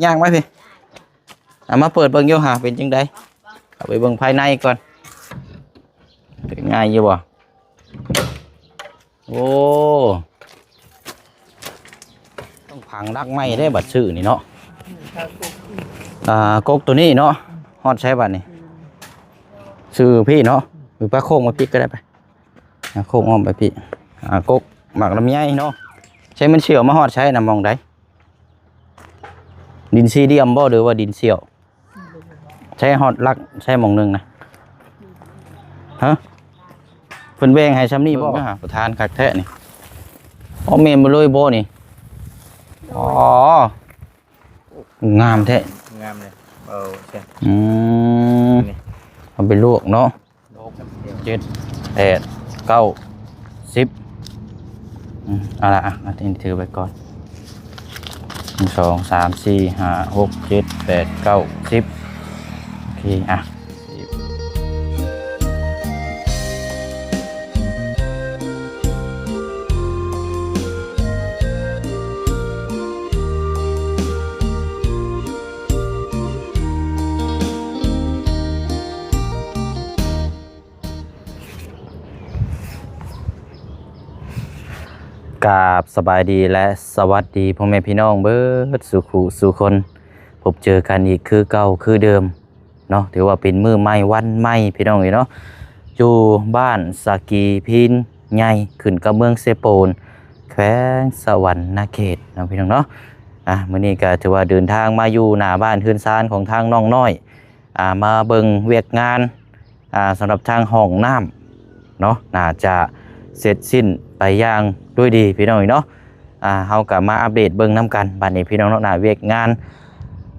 ຍ່າງໄວ້ພີ້ ເອົາມາເປີດເບິ່ງຢູ່ຫາເປັນຈັ່ງໃດ ເຂົ້າໄປເບິ່ງພາຍໃນກ່ອນ ເປັນງ່າຍຢູ່ບໍ່? ໂອ້ ຕ້ອງຝັງຫຼັກໃໝ່ເດ້ ບັດຊື້ນີ້ເນາະ ອ່າ ກົກໂຕນີ້ເນາະ ຮອດໃສບັດນີ້? ຊື້ພີ້ເນາະ ຫຼືປາໂຄ້ງມາປິດກໍໄດ້ໄປ ອ່າ ໂຄ້ງອ້ອມໄປພີ້ ອ່າ ກົກໝາກລຳໄຍເນາະ ໃຊ້ມັນສ່ຽວມາຮອດໃສນະ ໝ່ອງໃດ? ດິນສີ່ຫຼ່ຽມບໍ່ ຫຼືວ່າດິນສ່ຽວ? ໃຊ້ຮອດຫຼັກ ໃຊ້ໝ່ອງໜຶ່ງນະ ຮະ ເພິ່ນແບ່ງໃຫ້ຊ່ຳນີ້ບໍ່? ປະທານຄັກແທ້ນີ້ ອໍ ແມ່ນບໍ່ເລີຍບໍ່ນີ້? ອໍ ງາມແທ້ ງາມເລີຍ ເອົາເຊັ່ນ ອືມ ນີ້ ເອົາໄປລວກເນາະ ຫົກ ເຈັດ ແປດ ເກົ້າ ສິບ ອືມ ເອົາລະ ອ່ະ ອັນນີ້ຖືໄວ້ກ່ອນ ໜຶ່ງ ສອງ ສາມ ສີ່ ຫ້າ ຫົກ ເຈັດ ແປດ ເກົ້າ ສິບ ໂອເຄ ອ່ະ ສິບ ກາບສະບາຍດີ ແລະ ສະຫວັດດີພໍ່ແມ່ພີ່ນ້ອງເບິດສູ່ຄູ່ສູ່ຄົນ ພົບເຈີກັນອີກຄືເກົ່າຄືເດີມເນາະ ຖືວ່າເປັນມື້ໃໝ່ວັນໃໝ່ພີ່ນ້ອງເອີຍເນາະ ຢູ່ບ້ານສາກີພີນໃຫຍ່ ຂຶ້ນກັບເມືອງເຊໂປນ ແຂວງສະຫວັນນະເຂດເນາະ ພີ່ນ້ອງເນາະ ອ່າ ມື້ນີ້ກໍຖືວ່າເດີນທາງມາຢູ່ໜ້າບ້ານເຮືອນຊານຂອງທາງນ້ອງນ້ອຍ ອ່າ ມາເບິ່ງວຽກງານ ອ່າ ສຳລັບທາງຫ້ອງນ້ຳເນາະ ໜ້າຈະເສັດສິ້ນໄປຢ່າງດ້ວຍດີພີ່ນ້ອງເນາະ ອ່າ ເຮົາກໍມາອັບເດດເບິ່ງນຳກັນ ບັດນີ້ພີ່ນ້ອງເນາະ ໜ້າວຽກງານ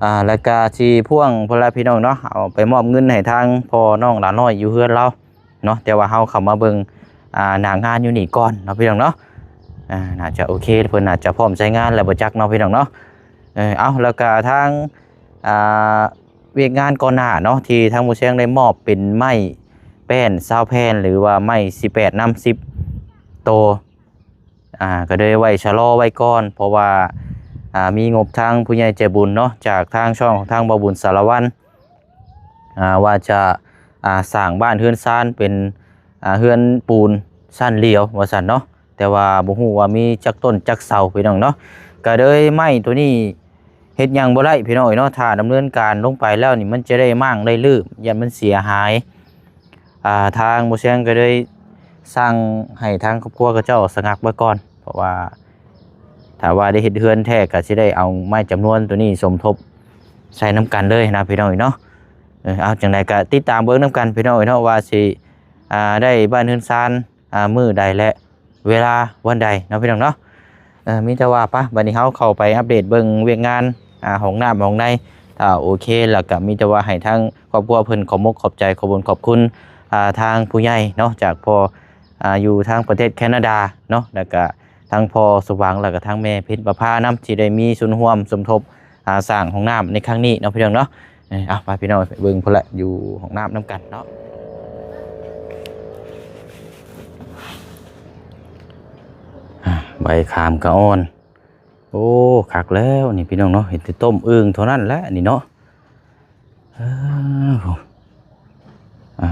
ອ່າ ແລ້ວກໍຊິພ່ວງພຸ້ນລະພີ່ນ້ອງເນາະ ເອົາໄປມອບເງິນໃຫ້ທາງພໍ່ນ້ອງຫຼານ້ອຍຢູ່ເຮືອນລາວເນາະ ແຕ່ວ່າເຮົາເຂົ້າມາເບິ່ງ ອ່າ ໜ້າງານຢູ່ນີ້ກ່ອນເນາະ ພີ່ນ້ອງເນາະ ອ່າ ໜ້າຈະໂອເຄ ເພິ່ນໜ້າຈະພ້ອມໃຊ້ງານແລ້ວບໍ່ຈັກເນາະ ພີ່ນ້ອງເນາະ ເອີ ເອົາ ແລ້ວກໍທາງ ອ່າ ວຽກງານກ່ອນໜ້າເນາະ ທີ່ທາງໝູ່ແຊງໄດ້ມອບເປັນໄມ້ແປ້ນຊາວແຜ່ນ ຫຼືວ່າໄມ້ສິບແປດນຳສິບໂຕ ອ່າ ກໍໄດ້ໄວ້ຊະລໍໄວ້ກ່ອນ ເພາະວ່າ ອ່າ ມີງົບທາງຜູ້ໃຫຍ່ໃຈບຸນເນາະ ຈາກທາງຊ່ອງຂອງທາງບ່າວບຸນສາລະວັນ ອ່າ ວ່າຈະ ອ່າ ສ້າງບ້ານເຮືອນຊານເປັນ ອ່າ ເຮືອນປູນຊັ້ນດຽວວ່າຊັ້ນເນາະ ແຕ່ວ່າບໍ່ຮູ້ວ່າມີຈັກຕົ້ນຈັກເສົາພີ່ນ້ອງເນາະ ກໍເລີຍໄມ້ໂຕນີ້ ເຮັດຫຍັງບໍ່ໄດ້ພີ່ນ້ອງເອີຍເນາະ ຖ້າດຳເນີນການລົງໄປແລ້ວນີ້ ມັນຈະໄດ້ມ້າງໄດ້ລື້ ຢ້ານມັນເສຍຫາຍ ອ່າ ທາງໝູ່ແຊງກໍເລີຍສັ່ງໃຫ້ທາງຄອບຄົວເຂົາເຈົ້າສະງັກໄວ້ກ່ອນ ເພາະວ່າຖ້າວ່າໄດ້ເຮັດເຮືອນແທ້ ກໍຊິໄດ້ເອົາໄມ້ຈຳນວນໂຕນີ້ສົມທົບໃສ່ນຳກັນເລີຍນະພີ່ນ້ອງເອີຍເນາະ ເອີ ເອົາ ຈັ່ງໃດກໍຕິດຕາມເບິ່ງນຳກັນພີ່ນ້ອງເອີຍເນາະ ວ່າຊິ ອ່າ ໄດ້ບ້ານເຮືອນຊານ ອ່າ ມື້ໃດ ແລະ ເວລາວັນໃດເນາະພີ່ນ້ອງເນາະ ເອີ ມີແຕ່ວ່າປະ ບັດນີ້ເຮົາເຂົ້າໄປອັບເດດເບິ່ງວຽກງານ ອ່າ ຫ້ອງນ້ຳຫ້ອງໃນ ຖ້າໂອເຄ ແລ້ວກໍມີແຕ່ວ່າໃຫ້ທາງຄອບຄົວເພິ່ນຂອບມົກຂອບໃຈ ຂອບບຸນຂອບຄຸນ ອ່າ ທາງຜູ້ໃຫຍ່ເນາະ ຈາກພໍ່ ອ່າ ຢູ່ທາງປະເທດແຄນາດາເນາະ ແລ້ວກໍທາງພໍ່ສົມຫວັງ ແລ້ວກໍທາງແມ່ເພັນປະພານຳ ທີ່ໄດ້ມີສ່ວນຮ່ວມສົມທົບ ອ່າ ສ້າງຫ້ອງນ້ຳໃນຄັ້ງນີ້ເນາະພີ່ນ້ອງເນາະ ເອີ ເອົາ ໄປພີ່ນ້ອງໄປເບິ່ງພຸ້ນລະ ຢູ່ຫ້ອງນ້ຳນຳກັນເນາະ ອ່າ ໃບຂາມກະອ່ອນ ໂອ້ ຄັກແລ້ວນີ້ພີ່ນ້ອງເນາະ ເຫັນແຕ່ຕົ້ມອຶ່ງເທົ່ານັ້ນແຫຼະນີ້ເນາະ ເອີ ອ່າ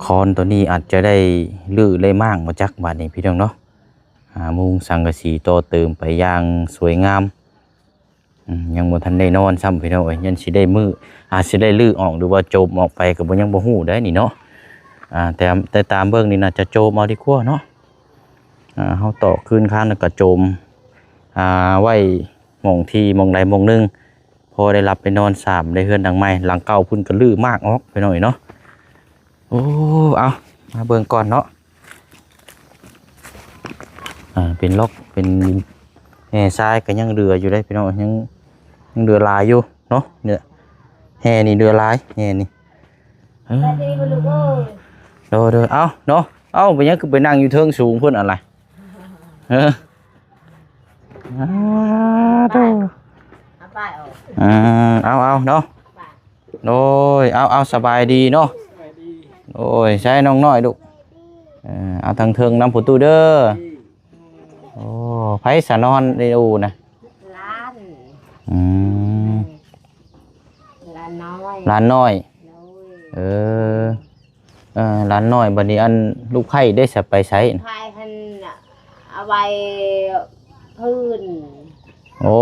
ຄອນໂຕນີ້ອາດຈະໄດ້ຮື້ໄດ້ມ້າງບໍ່ຈັກບາດນີ້ພີ່ນ້ອງເນາະ ອ່າ ມຸງສັງກະສີຕໍ່ເຕີມໄປຢ່າງສວຍງາມ ອືມ ຍັງບໍ່ທັນໄດ້ນອນຊ້ຳພີ່ນ້ອງເອີຍ ຍັງຊິໄດ້ມື້ ອາດຊິໄດ້ຮື້ອອກ ຫຼືວ່າໂຈມອອກໄປກໍບໍ່ ຍັງບໍ່ຮູ້ໄດ໋ນີ້ເນາະ ອ່າ ແຕ່ ແຕ່ຕາມເບິ່ງນີ້ໜ້າຈະໂຈມເອົາດີກວ່າເນາະ ອ່າ ເຮົາຕອກຄືນຄານແລ້ວກໍໂຈມ ອ່າ ໄວ້ໝ່ອງທີ່ໝ່ອງໃດໝ່ອງໜຶ່ງ ພໍໄດ້ຫຼັບໄດ້ນອນ ສາມ ໄດ້ເຮືອນຫຼັງໃໝ່ ຫຼັງເກົ່າພຸ້ນກໍຮື້ມ້າງອອກພີ່ນ້ອງເອີຍເນາະ ໂອ້ ເອົາ ມາເບິ່ງກ່ອນເນາະ ອ່າ ເປັນລັອກ ເປັນແຮ່ຊາຍກໍຍັງເຫຼືອຢູ່ເດ້ພີ່ນ້ອງ ຍັງ ຍັງເຫຼືອຫຼາຍຢູ່ເນາະ ເນຍ ແຮ່ນີ້ເຫຼືອຫຼາຍ ແຮ່ນີ້ ເອີ ສະບາຍດີບໍ່ລູກເອີຍ ໂດຍ ໂດຍ ເອົາເນາະ ເອົາ ເປັນຫຍັງຄືໄປນັ່ງຢູ່ເທິງສູງພຸ້ນ ອະໄລ ເອີ ອ່າ ໂຕ ເອົາປ້າຍອອກ ອືມ ເອົາ ເອົາເນາະ ໂດຍ ເອົາ ເອົາ ສະບາຍດີເນາະ ສະບາຍດີ ໂດຍ ໃຊ້ນ້ອງນ້ອຍລູກ ເອີ ເອົາທາງເທິງນຳປະຕູເດີ ໂອ້ ໃຜສະນອນໃນອູ່ນະ ຫຼານ ຫຼານນ້ອຍ ໂດຍ ເອີ ເອີ ຫຼານນ້ອຍ ບັດນີ້ອັນລູກໃພ້ໄດ້ສະໄປໃສ? ໃພ້ຫັ້ນເອົາໄວ້ພື້ນ ໂອ້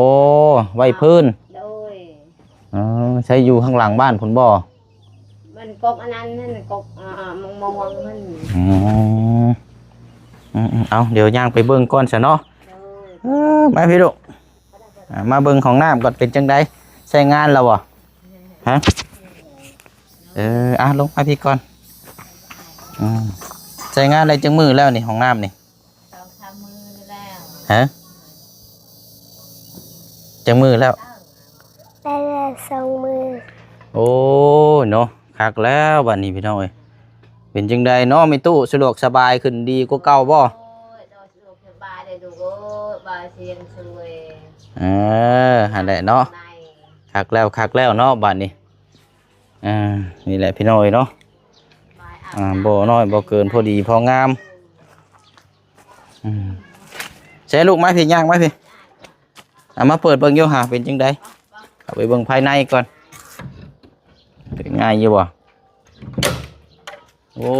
ໄວ້ພື້ນ ໂດຍ ເອີ ໃຊ້ຢູ່ຂ້າງຫຼັງບ້ານພຸ້ນບໍ່? ມັນກົກອັນນັ້ນຫັ້ນ ກົກ ອ່າ ມະມ່ວງຫັ້ນ ອືມ ອືມໆ ເອົາ ດຽວຍ່າງໄປເບິ່ງກ່ອນຊະເນາະ ໂດຍ ເອີ ມາພີ່ລູກ ອ່າ ມາເບິ່ງຫ້ອງນ້ຳກ່ອນ ເປັນຈັ່ງໃດ ໃຊ້ງານແລ້ວບໍ່? ຮະ? ເອີ ອ່ະ ລົງມາພີ່ກ່ອນ ອືມ ໃຊ້ງານໄດ້ຈັກມື້ແລ້ວນີ້ ຫ້ອງນ້ຳນີ້? ສອງສາມມື້ນີ້ແລ້ວ ຮະ? ຈັກມື້ແລ້ວ? ໄດ້ແລ້ວສອງມື້ ໂອ້ຍເນາະ ຄັກແລ້ວບັດນີ້ພີ່ນ້ອງເອີຍ ເປັນຈັ່ງໃດເນາະແມ່ຕູ້ ສະດວກສະບາຍຂຶ້ນດີກວ່າເກົ່າບໍ່? ໂອ້ຍ ສະດວກສະບາຍເດ້ລູກເອີຍ ບ່າວຊຽງຊ່ວຍ ເອີ ຫັ້ນແຫຼະເນາະ ຄັກແລ້ວ ຄັກແລ້ວເນາະບັດນີ້ ອ່າ ນີ້ແຫຼະພີ່ນ້ອງເອີຍເນາະ ອ່າ ບໍ່ນ້ອຍບໍ່ເກີນ ພໍດີພໍງາມ ອືມ ໃສ່ລູກມາພີ່ ຍ່າງມາພີ່ ເອົາມາເປີດເບິ່ງຢູ່ຫາ ເປັນຈັ່ງໃດ ເຂົ້າໄປເບິ່ງພາຍໃນກ່ອນ ເປັນງ່າຍຢູ່ບໍ່? ໂອ້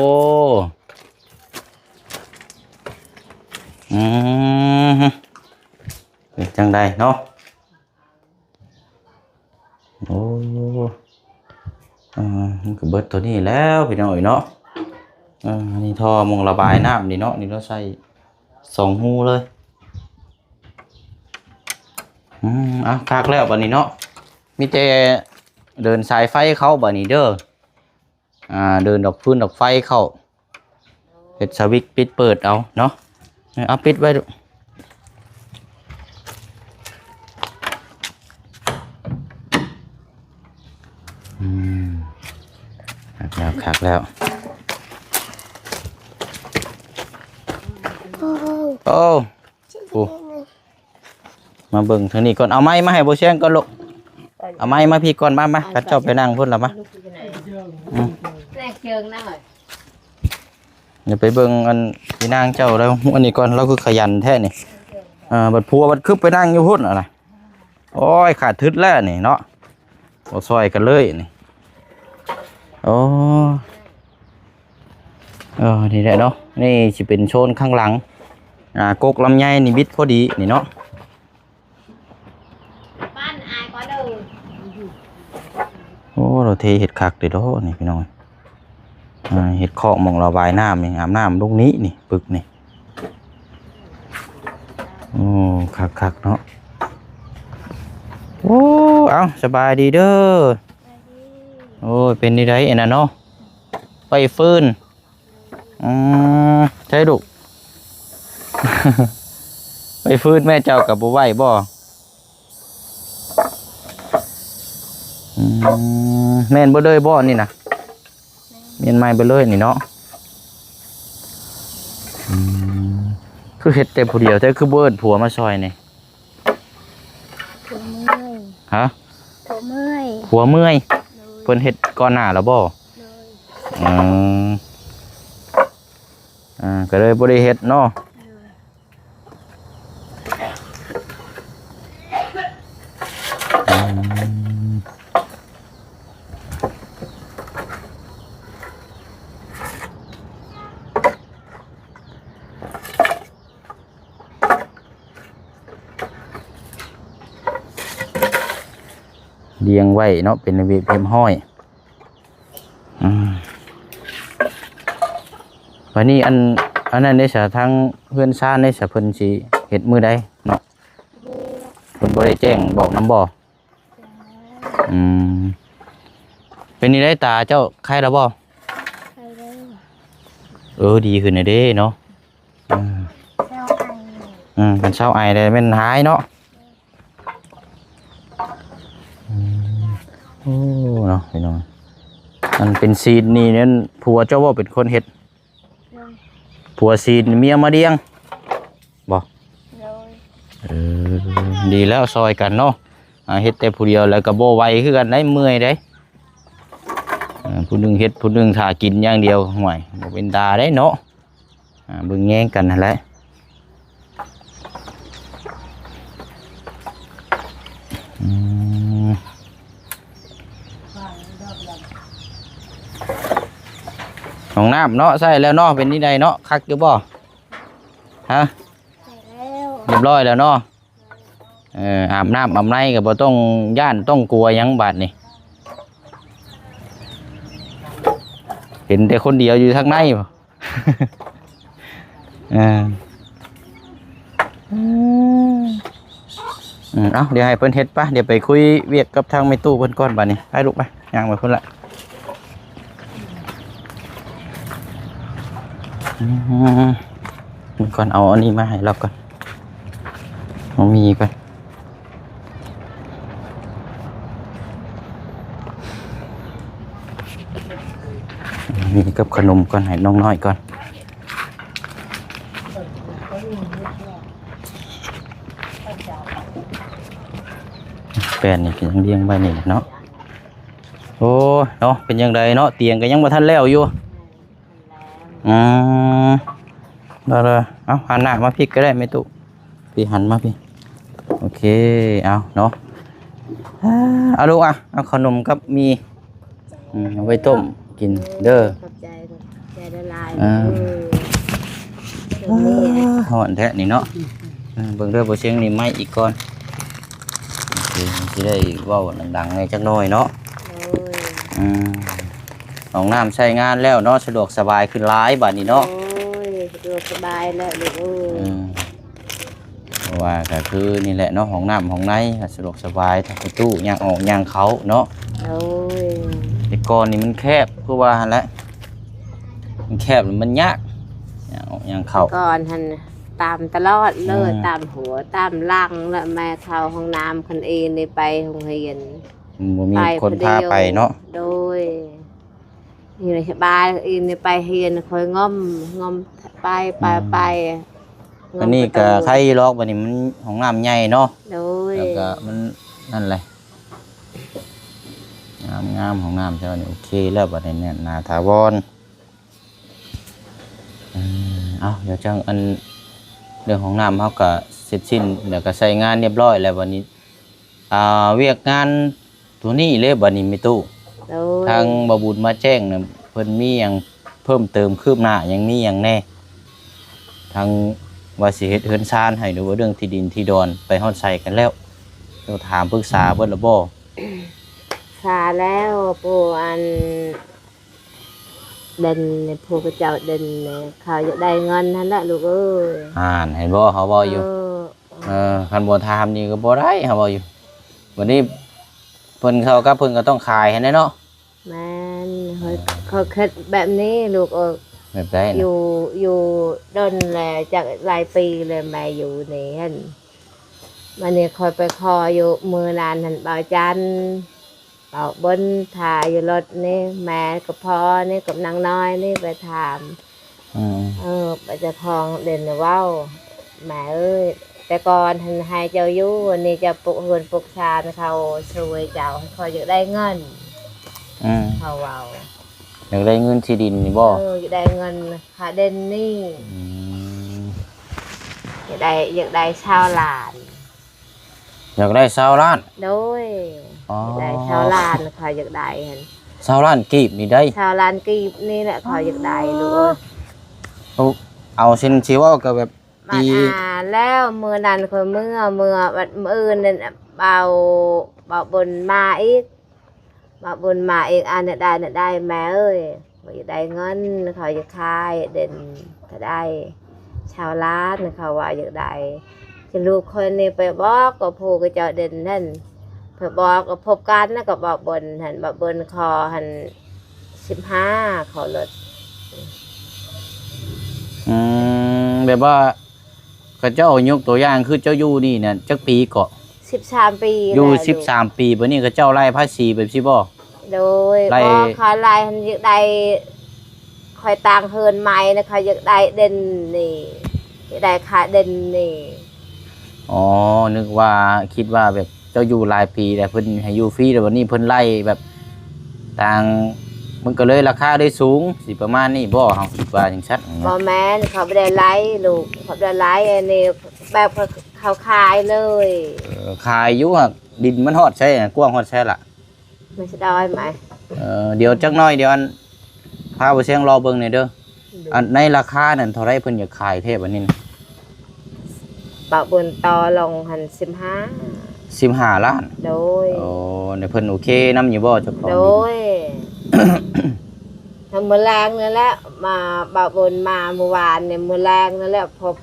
ອືມ ເປັນຈັ່ງໃດເນາະ? ໂອ້ ເອີ ມັນກໍເບິດໂຕນີ້ແລ້ວພີ່ນ້ອງເອີຍເນາະ ເອີ ອັນນີ້ທໍ່ໝ່ອງລະບາຍນ້ຳນີ້ເນາະ ນີ້ລາວໃສ່ສອງຮູເລີຍ ອືມ ອ່ະ ຄັກແລ້ວບັດນີ້ເນາະ ມີແຕ່ເດີນສາຍໄຟເຂົ້າບັດນີ້ເດີ ອ່າ ເດີນດອກຟືນດອກໄຟເຂົ້າ ເຮັດສະວິດປິດເປີດເອົາເນາະ ເອົາປິດໄວ້ດູ ອືມ ຄັກແລ້ວ ຄັກແລ້ວ ໂອ້ໂຫ ໂອ້ ໂອ້ ມາເບິ່ງທາງນີ້ກ່ອນ ເອົາໄມ້ມາໃຫ້ບໍ່ແຊງກ່ອນລູກ ເອົາໄມ້ມາພີ້ກ່ອນ ມາ ມາ ຄັນເຈົ້າໄປນັ່ງພຸ້ນລະມາ ອືມ ແລກເຊີງນະ ຢ່າໄປເບິ່ງອັນພີ່ນາງເຈົ້າແລ້ວ ອັນນີ້ກ່ອນ ລາວຄືຂະຫຍັນແທ້ນີ້ ເອີ ບັດຜົວບັດຄຶບໄປນັ່ງຢູ່ພຸ້ນຫັ້ນນະ ໂອ້ຍ ຂາດທຶດແລ້ວນີ້ເນາະ ບໍ່ຊ່ອຍກັນເລີຍນີ້ ໂອ້ ເອີ ນີ້ແຫຼະເນາະ ນີ້ຊິເປັນໂຊນຂ້າງຫຼັງ ອ່າ ກົກລຳໄຍນີ້ບິດພໍດີນີ້ເນາະ ບ້ານອາຍກໍເດີ ໂອ້ ລາວເທເຮັດຄັກເດເນາະນີ້ພີ່ນ້ອງ ອ່າ ເຮັດຄອກໝ່ອງລະບາຍນ້ຳນີ້ ອາບນ້ຳລົງນີ້ ນີ້ປຶກນີ້ ໂອ້ ຄັກໆ ເນາະ ໂອ້ ເອົ້າ ສະບາຍດີເດີ ໂອ້ຍ ເປັນຈັ່ງໃດອັນນັ້ນເນາະ ໄຟຟືນ ອືມ ໃຊ່ລູກ ໄຟຟືນແມ່ເຈົ້າກໍບໍ່ໄຫວບໍ່? ອືມ ແມ່ນເບິດເລີຍບໍ່ນີ້ນະ? ແມ່ນ ແມ່ນໃໝ່ເບິດເລີຍນີ້ເນາະ ອືມ ຄືເຮັດແຕ່ຜູ້ດຽວແທ້ ຄືບໍ່ເອີ້ນຜົວມາຊ່ອຍນີ້? ຜົວເມື່ອຍ ຮະ? ຜົວເມື່ອຍ ຜົວເມື່ອຍ ໂດຍ ເພິ່ນເຮັດກ່ອນໜ້າແລ້ວບໍ່? ໂດຍ ອືມ ອ່າ ກໍເລີຍບໍ່ໄດ້ເຮັດເນາະ ໂດຍ ອືມ ລຽງໄວ້ເນາະ ເປັນລະບຽບຮຽບຮ້ອຍ ອືມ ບາດນີ້ອັນ ອັນນັ້ນເດ້ຊະ ທາງເຮືອນຊານເດ້ຊະ ເພິ່ນຊິເຮັດມື້ໃດເນາະ? ເພິ່ນບໍ່ໄດ້ແຈ້ງບອກນຳບໍ່? ອືມ ເປັນຈັ່ງໃດຕາເຈົ້າ ໄຄແລ້ວບໍ່? ໄຄແລ້ວ ເອີ ດີຂຶ້ນແລ້ວເດ້ເນາະ ອືມ ເຊົາໄອ ອືມ ຄັນເຊົາໄອແລ້ວແມ່ນຫາຍເນາະ ອືມ ໂອ້ ເນາະ ພີ່ນ້ອງ ອັນເປັນຊີດນີ້ນັ້ນ ຜົວເຈົ້າບໍ່ເປັນຄົນເຮັດ? ໂດຍ ຜົວຊີດເມຍມາດຽງບໍ່? ໂດຍ ເອີ ດີແລ້ວ ຊ່ອຍກັນເນາະ ອ່າ ເຮັດແຕ່ຜູ້ດຽວແລ້ວກໍບໍ່ໄຫວຄືກັນໄດ໋ ເມື່ອຍໄດ໋ ເອີ ຜູ້ໜຶ່ງເຮັດ ຜູ້ໜຶ່ງຖ້າກິນຢ່າງດຽວ ໂຫຍ ບໍ່ເປັນຕາໄດ໋ເນາະ ອ່າ ເບິ່ງແຍງກັນຫັ້ນແຫຼະ ອືມ ຫ້ອງນ້ຳເນາະ ໃຊ້ແລ້ວເນາະ ເປັນຈັ່ງໃດເນາະ ຄັກຢູ່ບໍ່? ຮະ? ໃຊ້ແລ້ວ ຮຽບຮ້ອຍແລ້ວເນາະ. ເອີ ອາບນ້ຳອາບໃນກໍບໍ່ຕ້ອງຢ້ານຕ້ອງກົວຫຍັງບາດນີ້ ເຫັນແຕ່ຄົນດຽວຢູ່ທາງໃນພຸ້ນ. ເອີ ອືມ ເອົ້າ ດຽວໃຫ້ເພິ່ນເຮັດປະ ດຽວໄປຄຸຍວຽກກັບທາງແມ່ຕູ້ເພິ່ນກ່ອນບາດນີ້ ໄປລູກໄປ ຍ່າງໄປພຸ້ນລະ. ອືມ ກ່ອນ ເອົາອັນນີ້ມາໃຫ້ລາວກ່ອນ ເອົາໝີ່ກ່ອນ. ມີກັບຂະໜົມກ່ອນ ໃຫ້ນ້ອງນ້ອຍກ່ອນ. ແປ້ນນີ້ກໍຍັງລຽງໄວ້ນີ້ແຫຼະເນາະ. ໂອ້ຍເນາະ ເປັນຈັ່ງໃດເນາະ ຕຽງກໍຍັງບໍ່ທັນແລ້ວຢູ່. ອືມ ເດີໆ ເອົາ ຫັນໜ້າມາພີ້ກໍໄດ້ແມ່ຕູ້ ພີ້ ຫັນມາພີ້. ໂອເຄ ເອົາເນາະ ເອົາລູກ ອ່ະ ເອົາຂະໜົມກັບໝີ່ ອືມ ເອົາໄວ້ຕົ້ມກິນເດີ. ຂອບໃຈ ຂອບໃຈຫຼາຍໆ ເອີ ເອີ ຮ້ອນແທ້ນີ້ເນາະ. ເອີ ເບິ່ງເດີ ບໍ່ຊຽງນີ້ໄມ້ອີກກ່ອນ. ໂອເຄ ຊິໄດ້ເວົ້າດັງໆ ແດ່ຈັກໜ້ອຍເນາະ. ໂດຍ ອືມ ຫ້ອງນ້ຳໃຊ້ງານແລ້ວເນາະ ສະດວກສະບາຍຂຶ້ນຫຼາຍບາດນີ້ເນາະ. ໂອ້ຍ ສະດວກສະບາຍແລ້ວລູກເອີຍ. ອືມ ເພາະວ່າກໍຄືນີ້ແຫຼະເນາະ ຫ້ອງນ້ຳຫ້ອງໃນກໍສະດວກສະບາຍ ທັງປະຕູຍ່າງອອກຍ່າງເຂົ້າເນາະ. ໂດຍ ແຕ່ກ່ອນນີ້ມັນແຄບ ຄືວ່າຫັ້ນແຫຼະ ມັນແຄບ ມັນຍາກ ຍ່າງອອກຍ່າງເຂົ້າ. ແຕ່ກ່ອນຫັ້ນ ຕາມຕະຫຼອດເລີຍ ອືມ ຕາມຫົວຕາມຫຼັງ ແລ້ວແມ່ເຂົ້າຫ້ອງນ້ຳຄັນເອງໄດ້ໄປໂຮງຮຽນ ບໍ່ມີຄົນພາໄປເນາະ. ໂດຍ ນີ້ສະບາຍເອງໄດ້ໄປຮຽນ ຄ່ອຍງ່ອມ ງ່ອມໄປ ໄປ ອືມ ໄປ ງ່ອມ. ອັນນີ້ກໍໄຄຢູ່ດອກ ບັດນີ້ມັນຫ້ອງນ້ຳໃຫຍ່ເນາະ. ໂດຍ ແລ້ວກໍມັນນັ້ນແຫຼະ ງາມໆ ຫ້ອງນ້ຳເຈົ້ານີ້ ໂອເຄແລ້ວ ບັດນີ້ແໜ້ນໜາຖາວອນ. ເອີ ເອົາ ດຽວຈັ່ງ ອັນ ເລື່ອງຫ້ອງນ້ຳເຮົາກໍເສັດສິ້ນ ແລ້ວກໍໃຊ້ງານຮຽບຮ້ອຍແລ້ວ ບັດນີ້ ອ່າ ວຽກງານໂຕນີ້ເລີຍ ບັດນີ້ແມ່ຕູ້. ໂດຍ ທາງບ່າວບຸນມາແຈ້ງນະ ເພິ່ນມີຫຍັງເພີ່ມເຕີມ ຄືບໜ້າຫຍັງ ມີຫຍັງແດ່? ທາງວ່າຊິເຮັດເຮືອນຊານໃຫ້ ຫຼືວ່າເລື່ອງທີ່ດິນທີ່ດອນ ໄປຮອດໃສກັນແລ້ວ? ເຈົ້າຖາມປຶກສາເບິດແລ້ວບໍ່? ສາແລ້ວ ຜູ້ອັນ ເດັ່ນ ຜູ້ເຂົາເຈົ້າເດັ່ນ ເຂົາຢາກໄດ້ເງິນຫັ້ນແຫຼະລູກເອີຍ. ອ່ານ ເຫັນບໍ່ ເຂົາເວົ້າຢູ່. ເອີ ເອີ ຄັນບໍ່ຖາມນີ້ກໍບໍ່ໄດ້ ເຂົາເວົ້າຢູ່. ບັດນີ້ເພິ່ນເຂົ້າກັບ ເພິ່ນກໍຕ້ອງຂາຍຫັ້ນແຫຼະເນາະ. ແມ່ນ ເອີ ຂ້ອຍ ຂ້ອຍຄິດແບບນີ້ລູກເອີຍ. ແບບໃດນະ? ຢູ່ ຢູ່ດົນແລ້ວ ຈັກຫຼາຍປີແລ້ວ ແມ່ຢູ່ນີ້ຫັ້ນ. ບັດນີ້ຂ້ອຍໄປຂໍຢູ່ມື້ນັ້ນຫັ້ນ ບ່າວຈັນ ເອົາບົນຖ້າຢູ່ລົດນີ້ ແມ່ກັບພໍ່ນີ້ກັບນາງນ້ອຍນີ້ໄປຖາມ. ອືມ ເອີ ໄປເຈົ້າຂອງເດັ່ນເວົ້າ ແມ່ເອີຍ ແຕ່ກ່ອນຫັ້ນໃຫ້ເຈົ້າຢູ່ ອັນນີ້ເຈົ້າປຸກເຮືອນປຸກຊານ ເຂົາຊ່ວຍເຈົ້າ ຂ້ອຍຢາກໄດ້ເງິນ. ອືມ ເຂົາເວົ້າ ຢາກໄດ້ເງິນທີ່ດິນນີ້ບໍ່? ເອີ ຢາກໄດ້ເງິນຄ່າເດັ່ນນີ້. ອືມ ຢາກໄດ້ ຢາກໄດ້ຊາວລ້ານ. ຢາກໄດ້ຊາວລ້ານ? ໂດຍ ອໍ ຢາກໄດ້ຊາວລ້ານ ຂ້ອຍຢາກໄດ້ຫັ້ນ. ຊາວລ້ານກີບນີ້ໄດ໋? ຊາວລ້ານກີບນີ້ແຫຼະ ຂ້ອຍຢາກໄດ້ລູກເອີຍ. ເອົາ ເອົາເຊັ່ນຊິເວົ້າກໍແບບ ມາ ປີ ອ່າ ແລ້ວມື້ນັ້ນຂ້ອຍເມືອ ເມືອ ບັດມື້ອື່ນນັ້ນ ເບົາ ເບົາບຸນມາອີກ. ມາບຸນມາເອງ ອັນນັ້ນໄດ້ ນັ້ນໄດ້ ແມ່ເອີຍ ຂ້ອຍຢາກໄດ້ເງິນ ຂ້ອຍຢາກຂາຍເດັ່ນ ເທົ່າໃດ ຊາວລ້ານ ເຂົາວ່າຢາກໄດ້. ຄືລູກຂ້ອຍນີ້ໄປບອກກັບຜູ້ເຂົາເຈົ້າເດັ່ນນັ້ນ ໄປບອກກໍພົບກັນນະ ກໍບອກເບິ່ນຫັ້ນ ບອກເບິ່ນຂໍຫັ້ນ ສິບຫ້າ ຂໍລົດ. ອືມ ແບບວ່າ ເຂົາເຈົ້າຍົກຕົວຢ່າງຄືເຈົ້າຢູ່ນີ້ນະ ຈັກປີເກາະ? ສິບສາມປີ ຢູ່ແລ້ວ ສິບສາມປີ ບັດນີ້ເຂົາເຈົ້າໄລ່ພາສີແບບຊີ້ບໍ່? ໂດຍ ໄລ່ ບໍ່ ເຂົາໄລ່ຫັ້ນຢາກໄດ້ ຂ້ອຍຕັ້ງເຮືອນໃໝ່ນະ ເຂົາຢາກໄດ້ເດັ່ນນີ້ ຢາກໄດ້ຄ່າເດັ່ນນີ້. ອໍ ນຶກວ່າ ຄິດວ່າແບບເຈົ້າຢູ່ຫຼາຍປີແລ້ວ ເພິ່ນໃຫ້ຢູ່ຟຣີ ແລ້ວບັດນີ້ເພິ່ນໄລ່ແບບ ຕ່າງ ມັນກໍເລີຍລາຄາໄດ້ສູງ ຊິປະມານນີ້ບໍ່? ເຮົາຄິດວ່າຈັ່ງຊັ້ນນະ. ບໍ່ແມ່ນ ເຂົາບໍ່ໄດ້ໄລ່ລູກ ເຂົາບໍ່ໄດ້ໄລ່ ອັນນີ້ແບບເຂົາຂາຍເລີຍ. ເອີ ຂາຍຢູ່ ຫາກດິນມັນຮອດໃສ ກວ້າງຮອດໃສລະ? ມັນຊິໄດ້ໄໝ? ເອີ ດຽວຈັກໜ້ອຍ ດຽວອັນ ພາບໍ່ຊຽງລໍເບິ່ງແດ່ເດີ. ໂດຍ. ອັນໃນລາຄານັ້ນເທົ່າໃດເພິ່ນຢາກຂາຍແທ້ບາດນີ້ນະ? ບ່າວບຸນຕໍ່ລົງຫັ້ນສິບຫ້າ ສິບຫ້າລ້ານ. ໂດຍ. ໂອ້ ແລ້ວເພິ່ນໂອເຄນຳຢູ່ບໍ່ ເຈົ້າຂອງດິນ? ໂດຍ. ທາງມື້ແລງນີ້ແຫຼະ ມາ ບ່າວບຸນມາມື້ວານນີ້ ມື້ແລງນີ້ແຫຼະ ພົບ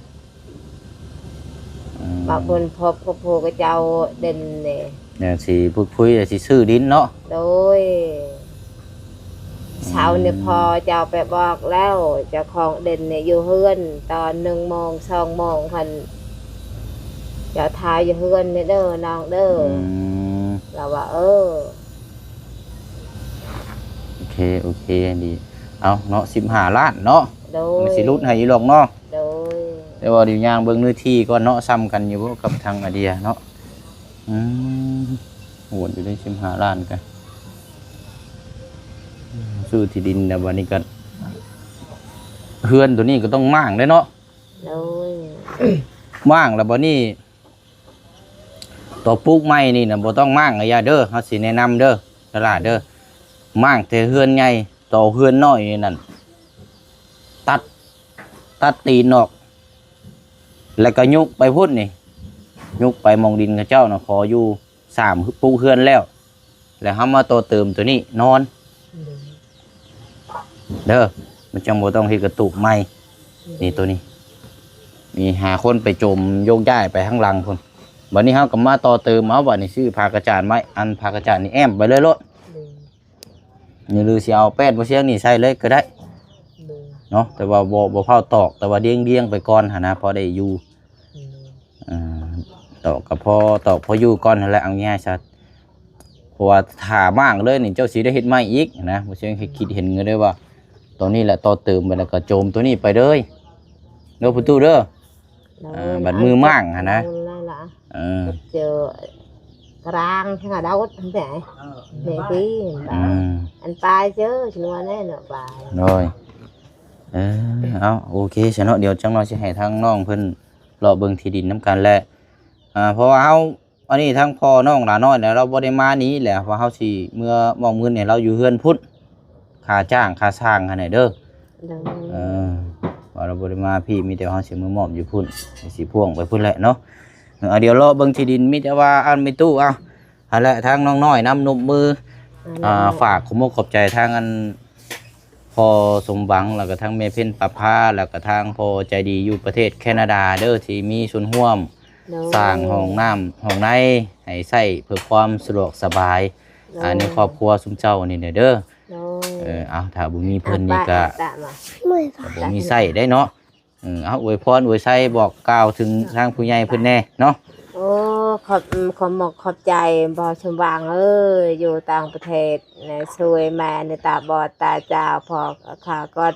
ອືມ ວ່າເພິ່ນພົບກັບຜູ້ເຂົາເຈົ້າເດັ່ນນີ້ ແນວຊິພຸດຄຸຍ ແລ້ວຊິຊື້ດິນເນາະ. ໂດຍ. ອືມ ເຊົ້ານີ້ພໍ່ເຈົ້າໄປບອກແລ້ວ ເຈົ້າຂອງເດັ່ນນີ້ຢູ່ເຮືອນ ຕອນໜຶ່ງໂມງ ສອງໂມງ ຄັນເຈົ້າຖ້າຢູ່ເຮືອນນີ້ເດີນ້ອງເດີ. ອືມ ລາວວ່າ ເອີ ໂອເຄ ໂອເຄ ດີ. ເອົາເນາະ ສິບຫ້າລ້ານເນາະ. ໂດຍ. ມັນຊິຫຼຸດໃຫ້ຢູ່ດອກເນາະ. ໂດຍ. ແຕ່ວ່າດຽວຍ່າງເບິ່ງເນື້ອທີ່ກ່ອນເນາະ ສ່ຳກັນຢູ່ບໍ່ກັບທາງອາເດຍເນາະ. ອືມ ໂຫດຢູ່ເດ້ ສິບຫ້າລ້ານກະຊື້ທີ່ດິນແລ້ວ ບັດນີ້ກະເຮືອນໂຕນີ້ກະຕ້ອງມ້າງເດ້ເນາະ. ໂດຍ. ມ້າງແລ້ວບັດນີ້ ຕໍ່ປູກໃໝ່ນີ້ນະ ບໍ່ຕ້ອງມ້າງອາຍາເດີ ເຮົາຊິແນະນຳເດີ ຕະຫຼາດເດີ ມ້າງແຕ່ເຮືອນໃຫຍ່ ຕໍ່ເຮືອນນ້ອຍນີ້ນັ້ນ ຕັດ ຕັດຕີນອອກ ແລ້ວກໍຍົກໄປພຸ້ນນີ້ ຍົກໄປໝ່ອງດິນເຂົາເຈົ້ານະ ຂໍຢູ່ ສາມ ປຸກເຮືອນແລ້ວ ແລ້ວເຮົາມາຕໍ່ເຕີມໂຕນີ້ນອນ ໂດຍ ເດີ ມັນຈັ່ງບໍ່ຕ້ອງເຮັດກະຕູບໃໝ່. ໂດຍ. ນີ້ໂຕນີ້ ມີຫ້າຄົນໄປໂຈມໂຍກຍ້າຍໄປທາງຫຼັງພຸ້ນ ບັດນີ້ເຮົາກໍມາຕໍ່ເຕີມເອົາ ບັດນີ້ຊື້ຜ້າກະຈານໄມ້ ອັນຜ້າກະຈານນີ້ແອ້ມໄປເລີຍໂລດ. ໂດຍ. ນີ້ ຫຼືຊິເອົາແປ້ນບໍ່ຊຽງນີ້ໃສ່ເລີຍກໍໄດ້ ໂດຍ ເນາະ ແຕ່ວ່າບໍ່ ບໍ່ຟ້າວຕອກ ແຕ່ວ່າລຽງໆໄປກ່ອນຫັ້ນນະ ພໍໄດ້ຢູ່. ໂດຍ. ເອີ ຕອກກໍພໍຕອກພໍຢູ່ກ່ອນຫັ້ນແຫຼະ ເອົາງ່າຍຊະ ເພາະວ່າຖ້າມ້າງເລີຍນີ້ ເຈົ້າຊິໄດ້ເຮັດໃໝ່ອີກນະ ບໍ່ຊຽງຄິດເຫັນຢູ່ເດ້ວ່າ ໂຕນີ້ແຫຼະຕໍ່ເຕີມໄປ ແລ້ວກໍໂຈມໂຕນີ້ໄປເລີຍເດີ ປະຕູເດີ. ໂດຍ. ເອີ ບັດມືມ້າງຫັ້ນນະ ໂດຍ ນັ້ນລະ ເອີ ເຈີກຣາງທາງອະດາວົດແບບນີ້ ອືມ ອັນປາຍເຈີຊະນວນແນ່ເນາະ ປາຍ. ໂດຍ. ເອີ ເອົາ ໂອເຄຊະເນາະ ດຽວຈັກໜ່ອຍຊິໃຫ້ທາງນ້ອງເພິ່ນເລາະເບິ່ງທີ່ດິນນຳກັນແຫຼະ ເພາະວ່າເຮົາ ອັນນີ້ທາງພໍ່ນ້ອງຫຼານ້ອຍແຫຼະ ລາວບໍ່ໄດ້ມານີ້ແຫຼະ ເພາະເຮົາຊິເມືອມອບເງິນໃຫ້ລາວຢູ່ເຮືອນພຸ້ນ ຄ່າຈ້າງຄ່າຊ່າງຫັ້ນແຫຼະເດີ. ໂດຍ. ເອີ ວ່າລາວບໍ່ໄດ້ມາພີ້ ມີແຕ່ເຮົາຊິມາມອບຢູ່ພຸ້ນ ຊິພ່ວງໄປພຸ້ນແຫຼະເນາະ. ເອີ ດຽວເລາະເບິ່ງທີ່ດິນ ມີແຕ່ວ່າ ອັນ ແມ່ຕູ້ ເອົາ ຫັ້ນແຫຼະ ທາງນ້ອງນ້ອຍນຳນົບມື ອ່າ ຝາກຂອບມຸກຂອບໃຈທາງ ອັນ ພໍ່ສົມຫວັງ ແລ້ວກໍທັງແມ່ເພັນປະພາ ແລ້ວກໍທາງພໍ່ໃຈດີຢູ່ປະເທດແຄນາດາເດີ ທີ່ມີສ່ວນຮ່ວມ ໂດຍ ສ້າງຫ້ອງນ້ຳຫ້ອງໃນໃຫ້ໃຊ້ເພື່ອຄວາມສະດວກສະບາຍ ໂດຍ ອ່າ ໃນຄອບຄົວຊຸມເຈົ້ານີ້ແຫຼະເດີ. ໂດຍ. ເອີ ເອົາ ຖ້າບໍ່ມີເພິ່ນນີ້ກະ ກະບໍ່ມີໃຊ້ໄດ້ເນາະ. ເອີ ເອົາ ອວຍພອນອວຍໄຊ ບອກກ່າວເຖິງທາງຜູ້ໃຫຍ່ເພິ່ນແດ່ເນາະ. ໂອ້ ຂອບ ຂອບມົກຂອບໃຈພໍ່ສົມຫວັງເອີຍ ຢູ່ຕ່າງປະເທດນະ ຊ່ວຍແມ່ນີ້ຕາບອດຕາຈາວ ພໍ່ຂ້າກໍ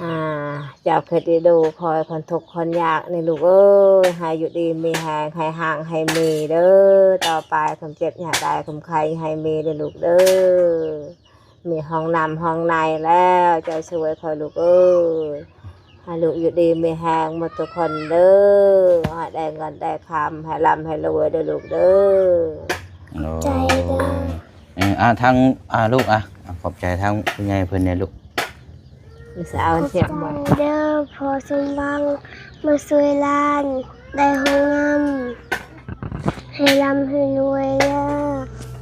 ອ່າ ເຈົ້າຄິດດີດູ ຂໍໃຫ້ພົ້ນທຸກພົ້ນຍາກນີ້ລູກເອີຍ ໃຫ້ຢູ່ດີມີແຮງ ໃຫ້ຮັ່ງໃຫ້ມີເດີ ຕໍ່ໄປຄວາມເຈັບຢ່າໄດ້ ຄວາມໄຂ້ຢ່າໃຫ້ມີເດີລູກເດີ. ມີຫ້ອງນ້ຳຫ້ອງໃນແລ້ວ ເຈົ້າຊ່ວຍຂ້ອຍລູກເອີຍ ໃຫ້ລູກຢູ່ດີມີແຮງໝົດທຸກຄົນເດີ ໃຫ້ໄດ້ເງິນໄດ້ຄຳ ໃຫ້ລ່ຳໃຫ້ລວຍເດີລູກເດີ. ໂອ້ ໃຈເດີ. ເອີ ອ່າ ທາງ ອ່າ ລູກ ອ່າ ຂອບໃຈທາງຜູ້ໃຫຍ່ເພິ່ນແດ່ລູກ. ສາວ ຂອບໃຈເດີພໍ່ສົມຫວັງ ມາຊ່ວຍຫຼານໄດ້ຫ້ອງນ້ຳ ໃຫ້ລ່ຳໃຫ້ລວຍເດີ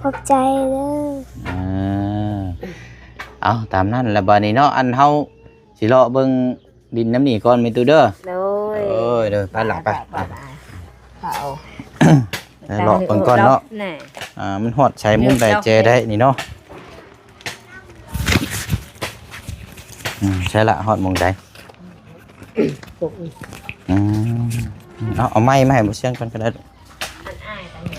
ຂອບໃຈເດີ. ເອີ ເອົາ ຕາມນັ້ນລະບາດນີ້ເນາະ ອັນເຮົາຊິເລາະເບິ່ງ ດິນນຳນີ້ກ່ອນແມ່ຕູ້ເດີ. ໂດຍ ໂດຍ ໂດຍ ໄປລະ ໄປ ໄປ ໄປ ໄປ ໄປ ເອົາ ເລາະເບິ່ງກ່ອນເນາະ. ອ່າ ມັນຮອດໃສມຸມໃດແຈໄດ້ນີ້ເນາະ. ອືມ ໃຊ່ລະ ຮອດໝ່ອງໃດ? ອືມ ເອົາ ເອົາໄມ້ມາໃຫ້ບໍ່ຊຽງກ່ອນກໍໄດ້.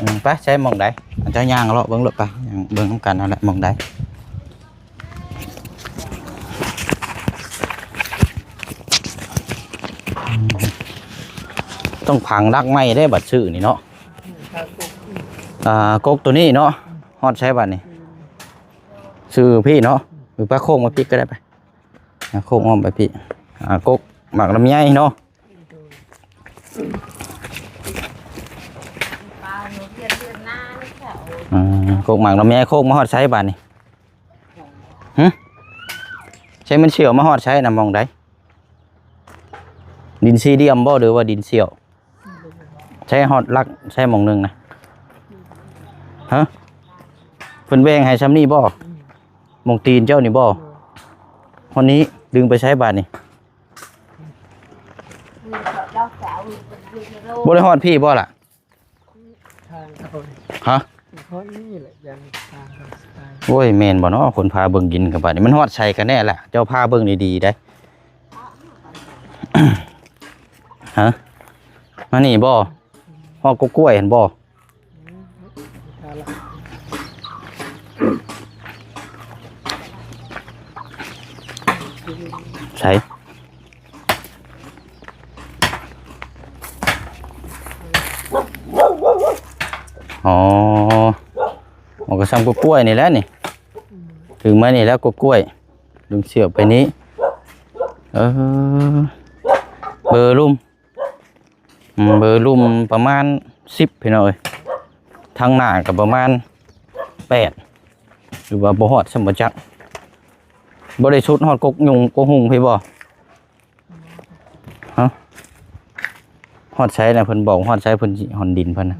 ອືມ ໄປ ໃຊ່ໝ່ອງໃດ? ເຈົ້າຍ່າງເລາະເບິ່ງໂລດໄປ ຍ່າງເບິ່ງນຳກັນຫັ້ນແຫຼະ ໝ່ອງໃດ? ຕ້ອງຝັງຫຼັກໄມ້ເດ້ ບັດຊື້ນີ້ເນາະ. ອ່າ ກົກໂຕນີ້ເນາະ ຮອດໃສບັດນີ້? ຊື້ພີ້ເນາະ ຫຼືປາໂຄ້ງມາພີ້ກໍໄດ້ໄປ ອ່າ ໂຄ້ງອ້ອມໄປພີ້ ອ່າ ກົກໝາກລຳໄຍເນາະ. ອືມ ກົກໝາກລຳໄຍ ໂຄກມາຮອດໃສບາດນີ້? ຫຶ? ໃຊ້ມັນສ່ຽວມາຮອດໃສນະ ໝ່ອງໃດ? ດິນສີ່ຫຼ່ຽມບໍ່ ຫຼືວ່າດິນສ່ຽວ? ໃຊ້ຮອດຫຼັກ ໃຊ້ໝ່ອງໜຶ່ງນະ? ຮະ? ເພິ່ນແບ່ງໃຫ້ຊ່ຳນີ້ບໍ່? ໝ່ອງຕີນເຈົ້ານີ້ບໍ່? ຮອດນີ້ດຶງໄປໃຊ້ບາດນີ້? ບໍ່ໄດ້ຮອດພີ້ບໍ່ລະ? ທາງເຂົາ ຮະ? ຮອດນີ້ແຫຼະ ຢ່າງທາງເຂົາໄປ. ໂອ້ຍ ແມ່ນບໍ່ເນາະ? ຄົນພາເບິ່ງດິນກັນບາດນີ້ ມັນຮອດໃສກັນແນ່ລະ? ເຈົ້າພາເບິ່ງດີໆໄດ໋. ຮະ? ມານີ້ບໍ່? ຮອດກົກກ້ວຍຫັ້ນບໍ່? ໃສ? ອໍ ມັນກໍສ່ຳກົກກ້ວຍນີ້ແຫຼະນີ້ ຖືມານີ້ແຫຼະ ກົກກ້ວຍ ດຶງເຊືອກໄປນີ້. ເອີ ເບີລຸ່ມ ອືມ ເບີລຸ່ມປະມານສິບ ພີ່ນ້ອງເອີຍ ທາງໜ້າກໍປະມານແປດ ຫຼືວ່າບໍ່ຮອດຊ້ຳບໍ່ຈັກ. ບໍ່ໄດ້ສຸດຮອດກົກຍຸງກົກຮຸ່ງພີ້ບໍ່? ຮະ? ຮອດໃສນະ? ເພິ່ນບອກຮອດໃສ? ເພິ່ນຊິຮອດດິນເພິ່ນນະ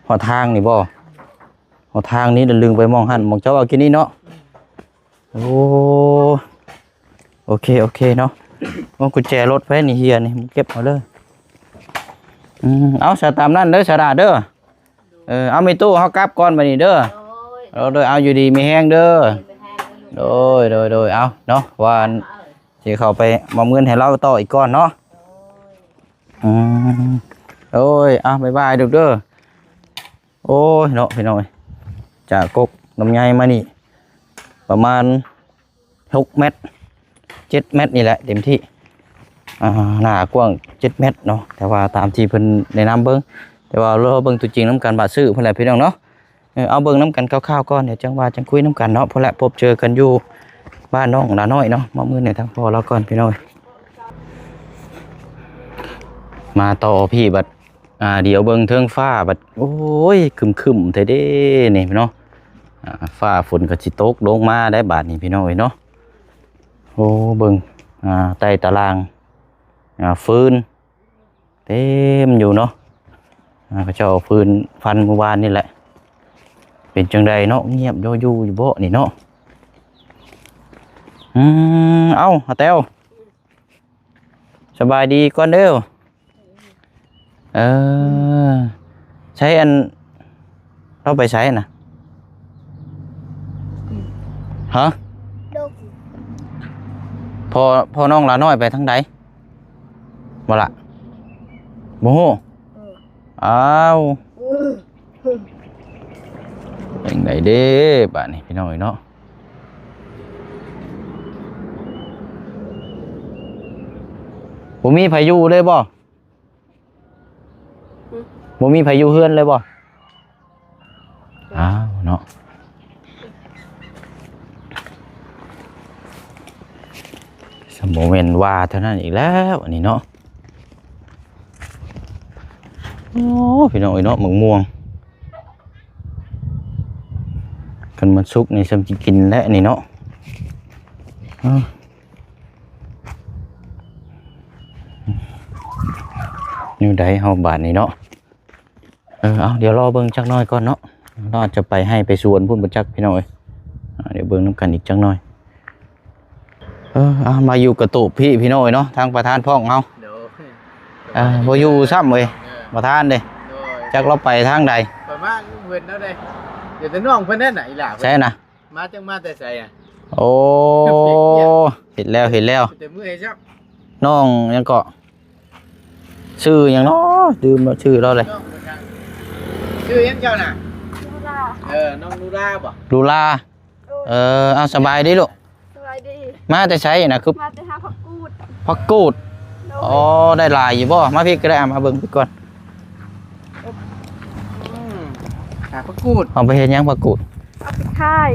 ຮອດທາງນີ້ບໍ່? ຮອດທາງນີ້ລະ ດຶງໄປໝ່ອງຫັ້ນ ໝ່ອງເຈົ້າເອົາກີ້ນີ້ເນາະ. ໂອ້ ໂອເຄ ໂອເຄເນາະ. ໂອ້ ກຸນແຈລົດໄປນີ້ ເຮຍນີ້ ເກັບເອົາເລີຍ. ອືມ ເອົາ ສະຕາມນັ້ນເດີ ສະດາເດີ. ເອີ ເອົາ ມີຕູ້ເຮົາກັບກ່ອນບາດນີ້ເດີ. ໂດຍ ເອົາ ຢູ່ດີມີແຮງເດີ. ໂດຍ ໂດຍ ໂດຍ ເອົາເນາະ ວ່າຊິເຂົ້າໄປມອບເງິນໃຫ້ລາວຕໍ່ອີກກ່ອນເນາະ. ອືມ ໂດຍ ເອົາ ບາຍບາຍລູກເດີ. ໂອ້ຍເນາະ ພີ່ນ້ອງເອີຍ ຈາກກົກນ້ຳໃຫຍ່ມານີ້ປະມານຫົກແມັດ ເຈັດແມັດນີ້ແຫຼະເຕັມທີ່. ອ່າ ໜ້າກວ້າງເຈັດແມັດເນາະ ແຕ່ວ່າຕາມທີ່ເພິ່ນແນະນຳເບິ່ງ ແຕ່ວ່າລໍເບິ່ງຕົວຈິງນຳກັນບາດຊື້ພຸ້ນແຫຼະ ພີ່ນ້ອງເນາະ. ເອີ ເອົາເບິ່ງນຳກັນຄ່າວໆກ່ອນ ດຽວຈັ່ງວ່າຈັ່ງຄຸຍນຳກັນເນາະ. ພຸ້ນແຫຼະ ພົບເຈີກັນຢູ່ບ້ານນ້ອງຫຼານ້ອຍເນາະ. ມອບເງິນໃຫ້ທາງພໍ່ລາວກ່ອນ ພີ່ນ້ອງເອີຍ. ມາຕໍ່ພີ້ບັດ ອ່າ ດຽວເບິ່ງເທິງຟ້າບັດ ໂອ້ຍ ຄຶ້ມໆແທ້ເດ້ນີ້ເນາະ. ອ່າ ຟ້າຝົນກໍຊິຕົກລົງມາໄດ້ບາດນີ້ ພີ່ນ້ອງເອີຍເນາະ. ໂອ້ ເບິ່ງ ອ່າ ໃຕ້ຕາລ່າງ ອ່າ ຟືນເຕັມຢູ່ເນາະ. ອ່າ ເຂົາເຈົ້າເອົາຟືນຟັນມື້ວານນີ້ແຫຼະ. ເປັນຈັ່ງໃດເນາະ? ງຽບຢູ່ຢູ່ບໍ່ນີ້ເນາະ? ອືມ ເອົ້າ ອາແຕວ ສະບາຍດີກ່ອນເດີ. ເອີ ໃຊ້ອັນ ລາວໄປໃສນະ? ຮະ? ພໍ່ ພໍ່ນ້ອງຫຼານ້ອຍໄປທາງໃດ? ບໍ່ລະ? ບໍ່ຮູ້? ເອີ ອ້າວ ຈັ່ງໃດເດ້ບາດນີ້ ພີ່ນ້ອງເອີຍເນາະ. ບໍ່ມີໃຜຢູ່ເລີຍບໍ່? ບໍ່ມີໃຜຢູ່ເຮືອນເລີຍບໍ່? ອ້າວເນາະ ສຳບໍ່ແມ່ນວ່າເທົ່ານັ້ນອີກແລ້ວ ອັນນີ້ເນາະ. ໂອ້ ພີ່ນ້ອງເອີຍເນາະ ໝາກມ່ວງ ຄັນມັນສຸກນີ້ຊ່ຳຊິກິນແຫຼະນີ້ເນາະ. ແນວໃດເຮົາບາດນີ້ເນາະ? ເອີ ເອົາ ດຽວລໍເບິ່ງຈັກໜ້ອຍກ່ອນເນາະ ລາວອາດຈະໄປໄຮ່ໄປສວນພຸ້ນບໍ່ຈັກ ພີ່ນ້ອງເອີຍ. ອ່າ ດຽວເບິ່ງນຳກັນອີກຈັກໜ້ອຍ. ເອີ ເອົາ ມາຢູ່ກະໂຕບພີ້ ພີ່ນ້ອງເອີຍເນາະ ທາງປະທານພ້ອງເຮົາ. ໂດຍ ເອີ ບໍ່ຢູ່ຊ້ຳເວີຍ ເອີ ປະທານເດ້. ໂດຍ ຈັກລາວໄປທາງໃດ ຂ້ອຍມານຳເພິ່ນແລ້ວເດ້. ດຽວແຕ່ນ້ອງເພິ່ນນັ້ນນະ ອີຫຼ້າເພິ່ນ ໃຊ່ນະ. ມາ ຈັ່ງມາແຕ່ໃສອະ? ໂອ້ ເຫັນແລ້ວ ເຫັນແລ້ວ ແຕ່ເມື່ອຍຊ້ຳ. ນ້ອງຫຍັງເກາະ? ຊື່ຫຍັງເນາະ? ລືມແລ້ວຊື່ລາວເລີຍ. ຊື່ຫຍັງເຈົ້ານະ? ລູລາ. ເອີ ນ້ອງລູລາບໍ? ລູລາ. ໂດຍ ເອີ ເອົາ ສະບາຍດີລູກ. ສະບາຍດີ. ມາແຕ່ໃສນະ? ຄື ມາແຕ່ຫາຜັກກູດ. ຜັກກູດ. ໂດຍ. ອໍ ໄດ້ຫຼາຍຢູ່ບໍ່? ມາພີ້ກໍໄດ້ ເອົາມາເບິ່ງພີ້ກ່ອນ. ອືມ ຫາຜັກກູດ. ເອົາໄປເຮັດຫຍັງຜັກກູດ? ເອົາໄປຂາຍ.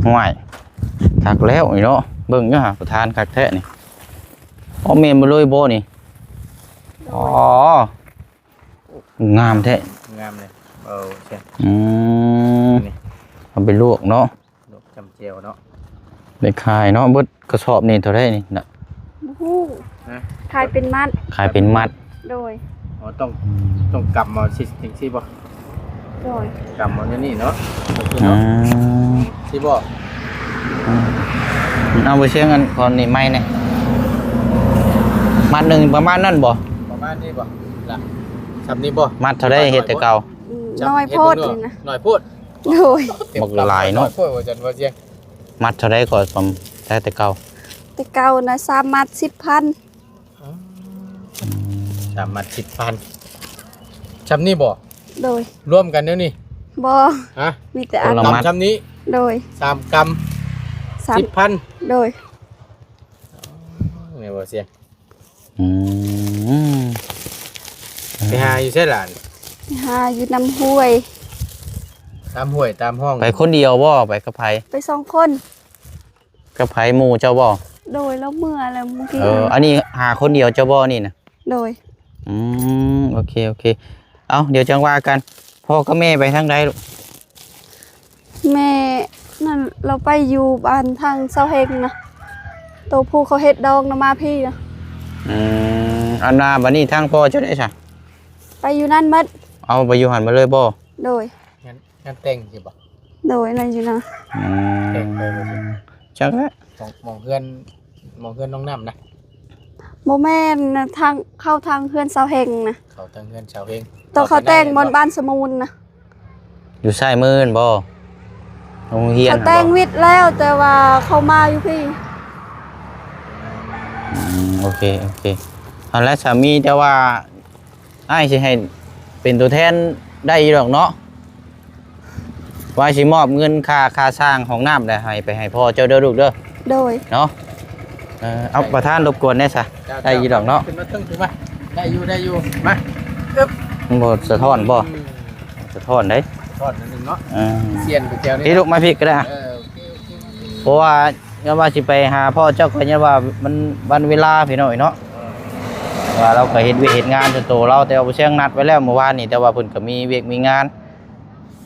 ຫ້ວຍ ຄັກແລ້ວນີ້ເນາະ ເບິ່ງຢູ່ຫາປະທານຄັກແທ້ນີ້. ອໍ ແມ່ນບໍ່ເລີຍບໍ່ນີ້? ໂດຍ. ອໍ ງາມແທ້ ງາມເລີຍ. ເອີ ໂອເຄ. ອືມ ນີ້ ເອົາໄປລວກເນາະ ລວກຈ້ຳແຈ່ວເນາະ. ໄດ້ຂາຍເນາະ. ເບິດກະສອບນີ້ເທົ່າໃດນີ້ນະ? ບໍ່ຮູ້. ຮະ? ຂາຍເປັນມັດ. ຂາຍເປັນມັດ. ໂດຍ. ອໍ ຕ້ອງ ອືມ ຕ້ອງກຳເອົາຊີ້ ຈັ່ງຊີ້ບໍ່? ໂດຍ. ກຳເອົາແນວນີ້ເນາະ. ອືມ ຊີ້ບໍ່? ອືມ ເອົາ ບໍ່ຊຽງ ອັນ ຂໍນີ້ໄມ້ແດ່. ມັດໜຶ່ງປະມານນັ້ນບໍ່? ປະມານນີ້ບໍ່? ລະ ສ່ຳນີ້ບໍ່? ມັດເທົ່າໃດເຮັດແຕ່ເກົ່າ? ອືມ ນ້ອຍໂພດນີ້ນະ. ນ້ອຍໂພດ. ໂດຍ. ບັກຫຼາຍເນາະ. ນ້ອຍໂພດວ່າຊັ້ນ ບໍ່ຊຽງ. ມັດເທົ່າໃດກໍ ໄດ້ແຕ່ເກົ່າ? ແຕ່ເກົ່ານະ ສາມມັດສິບພັນ. ອໍ ອືມ ສາມມັດສິບພັນ. ຊ່ຳນີ້ບໍ່? ໂດຍ. ລວມກັນແນວນີ້? ບໍ່. ຮະ? ມີແຕ່ອັນ ຄົນລະມັດ. ກຳຊ່ຳນີ້? ໂດຍ. ສາມກຳ ສາມ ສິບພັນ. ໂດຍ. ອໍ ແມ່ນບໍ່ຊຽງ? ອືມ ໄປຫາຢູ່ໃສຫຼານ? ໄປຫາຢູ່ນຳຫ້ວຍ. ຕາມຫ້ວຍຕາມຮ່ອງ. ໄປຄົນດຽວບໍ່? ໄປກັບໃຜ? ໄປສອງຄົນ. ກັບໃຜ? ໝູ່ເຈົ້າບໍ່? ໂດຍ. ລາວເມືອແລ້ວມື້ກີ້. ເອີ ອັນນີ້ຫາຄົນດຽວເຈົ້າບໍ່ນີ້ນະ? ໂດຍ. ອືມ ໂອເຄ ໂອເຄ. ເອົ້າ ດຽວຈັ່ງວ່າກັນ. ພໍ່ກັບແມ່ໄປທາງໃດລູກ? ແມ່ນັ້ນລາວໄປຢູ່ບ້ານທາງຊາວເຮັງນະ ໂຕຜູ້ເຂົາເຮັດດອງນະ ມາພີ້ນະ. ອືມ ອັນນ່າ ບາດນີ້ທາງພໍ່ເຈົ້າໄດ້ຊະ? ໄປຢູ່ນັ້ນໝົດ. ເອົາ ໄປຢູ່ຫັ້ນໝົດເລີຍບໍ່? ໂດຍ. ງານ ງານແຕ່ງຊິບໍ່? ໂດຍ ນັ້ນຢູ່ນະ. ອືມ ແຕ່ງໄປບໍ່ຊິ? ຈັກແຫຼະ. ໝ່ອງ ໝ່ອງເຮືອນ ໝ່ອງເຮືອນນ້ອງນ້ຳນະ? ບໍ່ແມ່ນນະ ທາງ ເຂົ້າທາງເຮືອນຊາວເຮັງນະ. ເຂົ້າທາງເຮືອນຊາວເຮັງ. ໂຕເຂົາແຕ່ງບ່ອນບ້ານສະມູນນະ. ຢູ່ຊ້າຍມືນັ້ນບໍ່? ໂຮງຮຽນ. ເຂົາແຕ່ງວິດແລ້ວ ແຕ່ວ່າເຂົາມາຢູ່ພີ້. ອືມ ໂອເຄ ໂອເຄ. ຫັ້ນແຫຼະ ສາມີ ແຕ່ວ່າ ອ້າຍຊິໃຫ້ເປັນຕົວແທນໄດ້ຢູ່ດອກເນາະ ວ່າຊິມອບເງິນຄ່າ ຄ່າສ້າງຫ້ອງນ້ຳ ແລ້ວໃຫ້ໄປໃຫ້ພໍ່ເຈົ້າເດີລູກເດີ. ໂດຍ. ເນາະ ເອີ ເອົາ ປະທານລົບກວນແດ່ຊະ. ເຈົ້າ ໄດ້ຢູ່ດອກເນາະ. ຂຶ້ນມາເທິງ ຂຶ້ນມາ. ໄດ້ຢູ່ ໄດ້ຢູ່. ມາ. ອຶບ ມັນບໍ່ສະທ້ອນບໍ່? ອືມ ສະທ້ອນເດ້. ສະທ້ອນໜ້ອຍໜຶ່ງເນາະ. ເອີ ສ່ຽນໄປແຖວນີ້. ພີ່ລູກມາພີ້ກໍໄດ້. ເອີ ໂອເຄ ໂອເຄ ໂອເຄ. ເພາະວ່າ ຍ້ອນວ່າຊິໄປຫາພໍ່ເຈົ້າ ກໍຍ້ອນວ່າມັນວັນເວລາພີ່ນ້ອງເອີຍເນາະ ວ່າລາວກໍເຮັດວຽກເຮັດງານສ່ວນໂຕລາວ ແຕ່ວ່າບໍ່ເຊື່ອງນັດໄວ້ແລ້ວມື້ວານນີ້ ແຕ່ວ່າເພິ່ນກໍມີວຽກມີງານ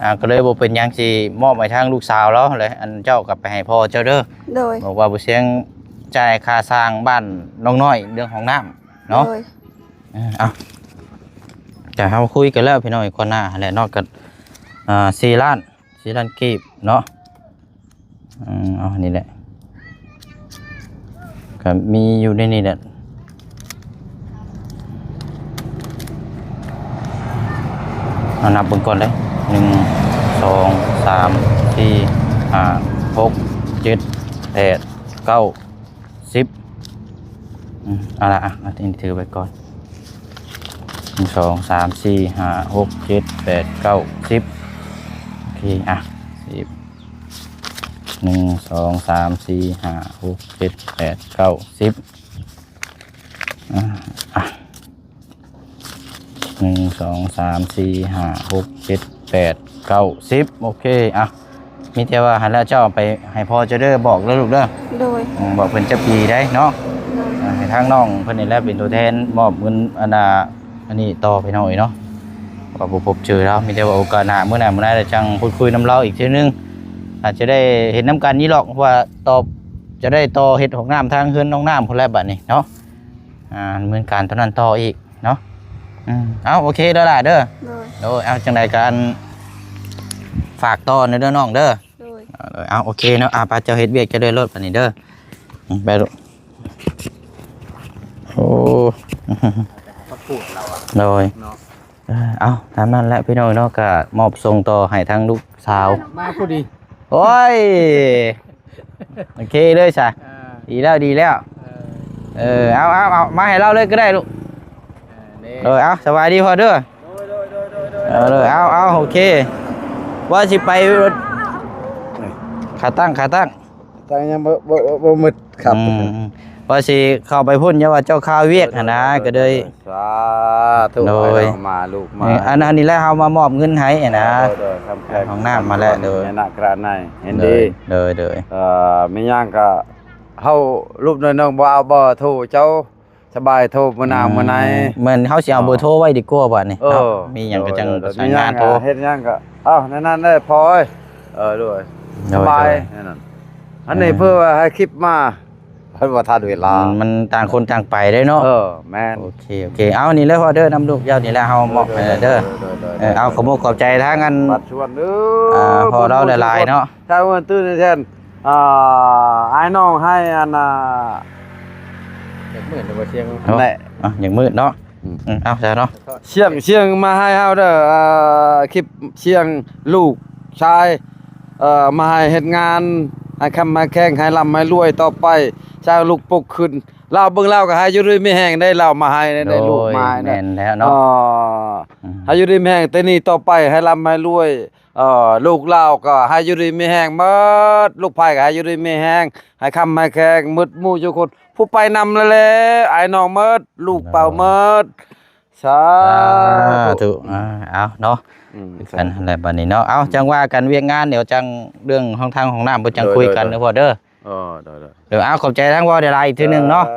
ອ່າ ກໍເລີຍບໍ່ເປັນຫຍັງ ຊິມອບໃຫ້ທາງລູກສາວລາວແຫຼະ ອັນເຈົ້າກໍໄປໃຫ້ພໍ່ເຈົ້າເດີ ໂດຍ ບອກວ່າບໍ່ເຊື່ອງຈ່າຍຄ່າສ້າງບ້ານນ້ອງນ້ອຍ ເລື່ອງຫ້ອງນ້ຳເນາະ ໂດຍ ເອີ ເອົາ ກະເຮົາຄຸຍກັນແລ້ວພີ່ນ້ອງ ກ່ອນໜ້າຫັ້ນແຫຼະເນາະ ກໍ ອ່າ ສີ່ລ້ານ ສີ່ລ້ານກີບເນາະ ອືມ ເອົານີ້ແຫຼະ ກໍມີຢູ່ໃນນີ້ແຫຼະ ເອົານັບເບິ່ງກ່ອນເດີ້ ໜຶ່ງ ສອງ ສາມ ສີ່ ຫ້າ ຫົກ ເຈັດ ແປດ ເກົ້າ ສິບ ອືມ ເອົາລະ ອ່ະ ອັນນີ້ຖືໄວ້ກ່ອນ ໜຶ່ງ ສອງ ສາມ ສີ່ ຫ້າ ຫົກ ເຈັດ ແປດ ເກົ້າ ສິບ ໂອເຄ ອ່ະ ສິບ ໜຶ່ງ ສອງ ສາມ ສີ່ ຫ້າ ຫົກ ເຈັດ ແປດ ເກົ້າ ສິບ ອ່າ ອ່ະ ໜຶ່ງ ສອງ ສາມ ສີ່ ຫ້າ ຫົກ ເຈັດ ແປດ ເກົ້າ ສິບ ໂອເຄ ອ່ະ ມີແຕ່ວ່າຫັ້ນແຫຼະ ເຈົ້າເອົາໄປໃຫ້ພໍ່ເຈົ້າເດີ ບອກເດີລູກເດີ ໂດຍ ອືມ ບອກເພິ່ນຈັກປີໄດ້ເນາະ ໂດຍ ອ່າ ໃຫ້ທາງນ້ອງເພິ່ນນີ້ແຫຼະເປັນຕົວແທນມອບເງິນ ອັນນ່າ ອັນນີ້ຕໍ່ພີ່ນ້ອງເອີຍເນາະ ວ່າບໍ່ພົບເຈີລາວ ມີແຕ່ວ່າໂອກາດໜ້າ ມື້ໜ້າມື້ໃນແລ້ວຈັ່ງພູດຄຸຍນຳລາວອີກເທື່ອໜຶ່ງ ອາດຈະໄດ້ເຫັນນຳກັນຢູ່ດອກ ເພາະວ່າຕໍ່ ຈະໄດ້ຕໍ່ເຮັດຫ້ອງນ້ຳທາງເຮືອນນ້ອງນ້ຳພຸ້ນແຫຼະບັດນີ້ເນາະ ອ່າ ດຳເນີນການຕົວນັ້ນຕໍ່ອີກເນາະ ອືມ ເອົາ ໂອເຄເດີຫຼ້າເດີ ໂດຍ ໂດຍ ເອົາ ຈັ່ງໃດກໍ ອັນ ຝາກຕໍ່ແດ່ເດີນ້ອງເດີ ໂດຍ ເອົາ ໂອເຄເນາະ ອ່າ ໄປ ເຈົ້າເຮັດວຽກເຈົ້າເດີໂລດບັດນີ້ເດີ ອືມ ໄປລູກ ໂອ້ ພັກປູດລາວອະ ໂດຍ ເນາະ ເອີ ເອົາ ຕາມນັ້ນແຫຼະພີ່ນ້ອງເນາະ ກໍມອບສົ່ງຕໍ່ໃຫ້ທາງລູກສາວ ມາພໍດີ ໂອ້ຍ ໂອເຄເລີຍຊະ ອ່າ ດີແລ້ວ ດີແລ້ວ ເອີ ເອີ ເອົາ ເອົາ ເອົາ ມາໃຫ້ລາວເລີຍກໍໄດ້ລູກ ອ່າ ເອີ ເອົາ ສະບາຍດີພໍ່ເດີ ໂດຍ ໂດຍ ເອີ ເອົາ ເອົາ ໂອເຄ ວ່າຊິໄປ ຂາຕັ້ງ ຂາຕັ້ງ ຕັ້ງຍັງບໍ່ ບໍ່ ບໍ່ໝົດ ຄັບ ອືມ ວ່າຊິເຂົ້າໄປພຸ້ນ ຢ່າວ່າເຈົ້າຄາວຽກຫັ້ນນະ ໂດຍ ກໍເລີຍ ໂດຍ ສາທຸ ໂດຍ ໃຫ້ເຮົາມາລູກມາ ເອີ ອັນ ອັນນີ້ແຫຼະ ເຮົາມາມອບເງິນໃຫ້ຫັ້ນນະ ໂດຍ ໂດຍ ຄຳແພງ ຫ້ອງນ້ຳມາແລ້ວ ໂດຍ ໃນນະກະລະໃນ ເຫັນດີ ໂດຍ ໂດຍ ເອີ ມີຫຍັງກໍ ເຮົາ ຮູບນ້ອຍນ້ອງບໍ່ເອົາບໍ່ໂທເຈົ້າ ສະບາຍໂທມື້ໜ້າມື້ໃນ ອືມ ແມ່ນ ເຮົາຊິເອົາເບີໂທໄວ້ດີກວ່າບັດນີ້ ເອີ ເນາະ ມີຫຍັງກໍຈັ່ງ ໂດຍ ໂດຍ ປະສານງານໂທ ມີຫຍັງກໍເຮັດຫຍັງກໍ ເອົ້າ ແນວນັ້ນເລີຍພໍ່ເອີຍ ເອີ ໂດຍ ໂດຍ ສະບາຍ ໂດຍ ແນວນັ້ນ ອັນນີ້ ອ່າ ເພື່ອວ່າໃຫ້ຄລິບມາ ເພິ່ນວ່າທັນເວລາ ມັນ ມັນຕ່າງຄົນຕ່າງໄປເດ້ເນາະ. ເອີ ແມ່ນ ໂອເຄ ໂອເຄ ເອົາ ນີ້ແຫຼະພໍ່ເດີ ນຳລູກເຈົ້ານີ້ແຫຼະ ເຮົາມອບໃຫ້ເດີ. ເອີ ເອົາ ຂອບອົກຂອບໃຈທາງອັນ ບາດຊວນເດີ ອ່າ ພໍ່ລາວຫຼາຍໆເນາະ. ຖ້າເພິ່ນຕື່ນແທນ ອ່າ ອ້າຍນ້ອງໃຫ້ອັນນ່າ ຢາກມືດບໍ່ຊຽງ ເນາະ ແຫຼະ ອ່ະ ຢາກມືດເນາະ. ອືມ ອືມ ເອົາຊະເນາະ ຊຽງ ຊຽງມາໃຫ້ເຮົາເດີ ເອີ ຄລິບຊຽງລູກຊາຍ ເອີ ມາໃຫ້ເຮັດງານ ໃຫ້ຄ້ຳໃຫ້ແຂງ ໃຫ້ລ່ຳໃຫ້ລວຍຕໍ່ໄປ ຊາຍລູກປົກຂຶ້ນ ລາວເບິ່ງລາວກໍໃຫ້ຢູ່ດີມີແຮງໄດ້ ລາວມາໃຫ້ໄດ້ ໂດຍ ລູກມາໃຫ້ໄດ້ ແມ່ນແລ້ວເນາະ. ເອີ ອືມ ໃຫ້ຢູ່ດີມີແຮງແຕ່ນີ້ຕໍ່ໄປ ໃຫ້ລ່ຳໃຫ້ລວຍ ເອີ ລູກລາວກໍໃຫ້ຢູ່ດີມີແຮງໝົດ ລູກໃພ້ກໍໃຫ້ຢູ່ດີມີແຮງ ໃຫ້ຄ້ຳໃຫ້ແຂງໝົດໝູ່ຈຸຄົນ ຜູ້ໄປນຳແລ້ວແຫຼະ ອ້າຍນ້ອງໝົດ ລູກເຕົ້າໝົດ ສາ ສາທຸ ທຸ ອ່າ ເອົາເນາະ ອືມ ກັນຫັ້ນແຫຼະບັດນີ້ເນາະ. ເອົາ ອືມ ຈັ່ງວ່າກັນວຽກງານ ດຽວຈັ່ງເລື່ອງຫ້ອງທາງຫ້ອງນ້ຳ ເພິ່ນຈັ່ງ ໂດຍ ຄຸຍກັນ ໂດຍ ເດີພໍ່ເດີ. ເອີ ໂດຍ ໂດຍ ເດີ ເອົາ ຂອບໃຈທາງພໍ່ຫຼາຍໆອີກເທື່ອໜຶ່ງເນາະ. ເ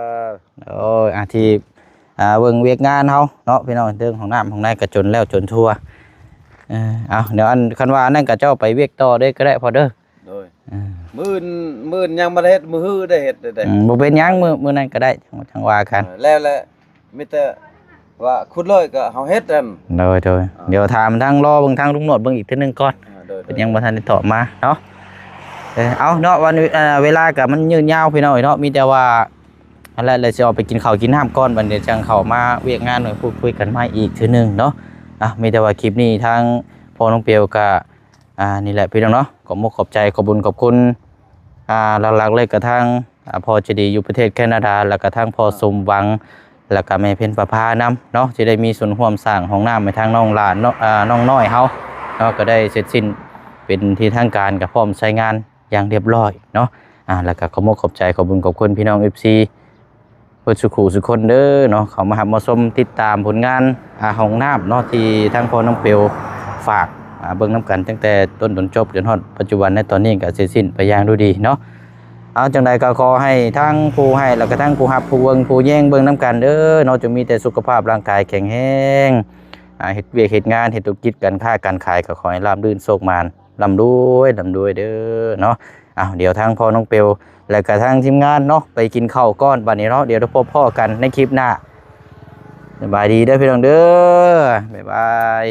ອີ ໂດຍ ອ່າ ທີ່ ອ່າ ເບິ່ງວຽກງານເຮົາເນາະ ພີ່ນ້ອງ ເລື່ອງຫ້ອງນ້ຳຫ້ອງໃນກໍຈົນແລ້ວຈົນທົ່ວ. ເອີ ເອົາ ດຽວອັນ ຄັນວ່າອັນນັ້ນກໍເຈົ້າໄປວຽກຕໍ່ເດີກໍໄດ້ພໍ່ເດີ. ໂດຍ ອືມ ມື້ອື່ນ ມື້ອື່ນຍັງບໍ່ໄດ້ເຮັດ ມື້ຮືໄດ້ເຮັດໄດ້ ອືມ ບໍ່ເປັນຫຍັງ ມື້ ມື້ນັ້ນກໍໄດ້ ຈັ່ງ ຈັ່ງວ່າກັນ ເອີ ແລ້ວແຫຼະ ມີແຕ່ວ່າຂຸດເລີຍກໍເຮົາເຮັດຫັ້ນ. ໂດຍ ໂດຍ ອ່າ ດຽວຖາມທາງ ລໍເບິ່ງທາງລຸງໜວດເບິ່ງອີກເທື່ອໜຶ່ງກ່ອນ ອ່າ ໂດຍ ເພິ່ນຍັງບໍ່ທັນໄດ້ຕອບມາເນາະ. ເອີ ເອົາເນາະ ວັນ ເອີ ເວລາກໍມັນຍືດຍາວພີ່ນ້ອງເອີຍເນາະ ມີແຕ່ວ່າ ອັນແລະ ແລ້ວຊິອອກໄປກິນເຂົ້າກິນນ້ຳກ່ອນ ບັດນີ້ຈັ່ງເຂົ້າມາວຽກງານ ມາພູດຄຸຍກັນໃໝ່ອີກເທື່ອໜຶ່ງເນາະ. ອ່ະ ມີແຕ່ວ່າຄລິບນີ້ທາງພໍ່ນ້ອງເປວກໍ ອ່າ ນີ້ແຫຼະພີ່ນ້ອງເນາະ ຂອບມຸກຂອບໃຈ ຂອບບຸນຂອບຄຸນ ອ່າ ຫຼັກໆເລີຍກະທາງ ອ່າ ພໍ່ໃຈດີຢູ່ປະເທດແຄນາດາ ແລ້ວກະທາງພໍ່ສົມຫວັງ ແລ້ວກະແມ່ເພັນປະພານຳເນາະ ທີ່ໄດ້ມີສ່ວນຮ່ວມສ້າງຫ້ອງນ້ຳໃຫ້ທາງນ້ອງຫຼານເນາະ ອ່າ ນ້ອງນ້ອຍເຮົາເນາະ ກໍໄດ້ເສັດສິ້ນເປັນທີ່ທາງການ ກໍພ້ອມໃຊ້ງານຢ່າງລຽບລ້ອຍເນາະ. ອ່າ ແລ້ວກະຂອບມຸກຂອບໃຈ ຂອບບຸນຂອບຄຸນພີ່ນ້ອງເອັຟຊີ ເບິດສູ່ຄູ່ສູ່ຄົນເດີເນາະ ເຂົ້າມາຮັບມາຊົມຕິດຕາມຜົນງານ ອ່າ ຫ້ອງນ້ຳເນາະ ທີ່ທາງພໍ່ນ້ອງເປວຝາກ ອ່າ ເບິ່ງນຳກັນຕັ້ງແຕ່ຕົ້ນຈົນຈົບ ຈົນຮອດປັດຈຸບັນໃນຕອນນີ້ກໍເສັດສິ້ນໄປຢ່າງດ້ວຍດີເນາະ. ເອົາ ຈັ່ງໃດກໍຂໍໃຫ້ທັງຜູ້ໃຫ້ ແລ້ວກໍທັງຜູ້ຮັບ ຜູ້ເບິ່ງ ຜູ້ແຍງເບິ່ງນຳກັນເດີເນາະ ຈົ່ງມີແຕ່ສຸຂະພາບຮ່າງກາຍແຂງແຮງ ອ່າ ເຮັດວຽກເຮັດງານ ເຮັດທຸລະກິດການຄ້າການຂາຍ ກໍຂໍໃຫ້ລາບລື່ນໂຊກໝານ ລ່ຳລວຍ ລ່ຳລວຍເດີເນາະ. ອ້າວ ດຽວທາງພໍ່ນ້ອງເປວ ແລະກະທາງທີມງານເນາະ ໄປກິນເຂົ້າກ່ອນບັດນີ້ເນາະ ດຽວໄດ້ພົບພໍ້ກັນໃນຄລິບໜ້າ. ສະບາຍດີເດີພີ່ນ້ອງເດີ ບາຍບາຍ.